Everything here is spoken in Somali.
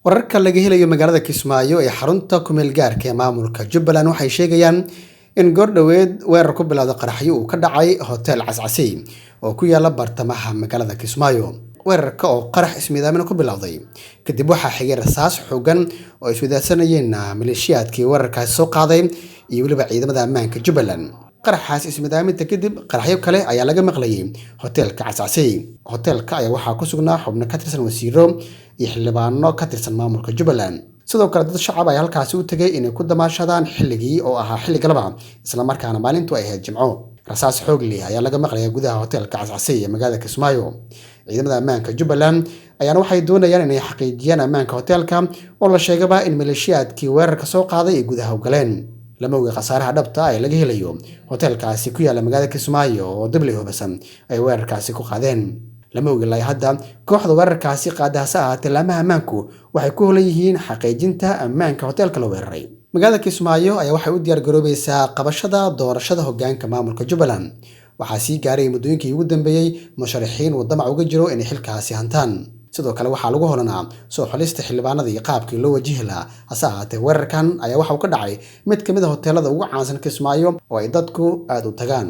Wararka laga helayo magaalada Kismaayo ee xarunta kumeel gaarka ee maamulka Jubbaland waxay sheegayaan in goor dhoweed weerar ku bilowda qaraxyo uu ka dhacay Hotel Cascasey oo ku yaala bartamaha magaalada Kismaayo. Weerarka oo qarax ismiidaamin ku bilowday kadib waxaa xigay rasaas xooggan oo iswadaarsanayeen maleeshiyaadkii weerarkaasi soo qaaday iyo weliba ciidamada ammaanka Jubbaland. Qaraxaas ismiidaaminta kadib, qaraxyo kale ayaa laga maqlayay hoteelka Cascasey. Hoteelka ayaa waxaa ku sugnaa xubno ka tirsan wasiiro iyo xildhibaano ka tirsan maamulka Jubbaland. Sidoo kale dad shacab ayaa halkaasi u tegay inay ku damaashadaan xilligii oo ahaa xilli galaba, islamarkaana maalintu ay ahayd Jimco. Rasaas xoog leh ayaa laga maqlayaa gudaha hoteelka Cascasey ee magaalada Kismaayo. Ciidamada ammaanka Jubbaland ayaana waxay doonayaan inay xaqiijiyaan ammaanka hoteelka oo la sheegaba in maleeshiyaadkii weerarka soo qaaday ay gudaha u galeen. Lama oga khasaaraha dhabta ah ee laga helayo hoteelkaasi ku yaala magaalada Kismaayo oo dibli hubasan ay weerarkaasi ku qaadeen. Lama oga ilaa hadda kooxda weerarkaasi qaada, hase ahaatee laamaha ammaanku waxay ku holan yihiin xaqiijinta ammaanka hoteelka la weeraray. Magaalada Kismaayo ayaa waxay u diyaar garoobaysaa qabashada doorashada hoggaanka maamulka Jubbaland. Waxaa sii gaaray muddooyinkii ugu dambeeyey musharaxiin uu damac uga jiro inay xilkaasi hantaan. Sidoo kale waxaa lagu holanaa soo xulista xildhibaanada iyo qaabkii loo wajihi lahaa. Hase ahaatee weerarkan ayaa waxa uu ka dhacay mid ka mid a hoteelada ugu caansan Kismaayo oo ay dadku aada u tagaan.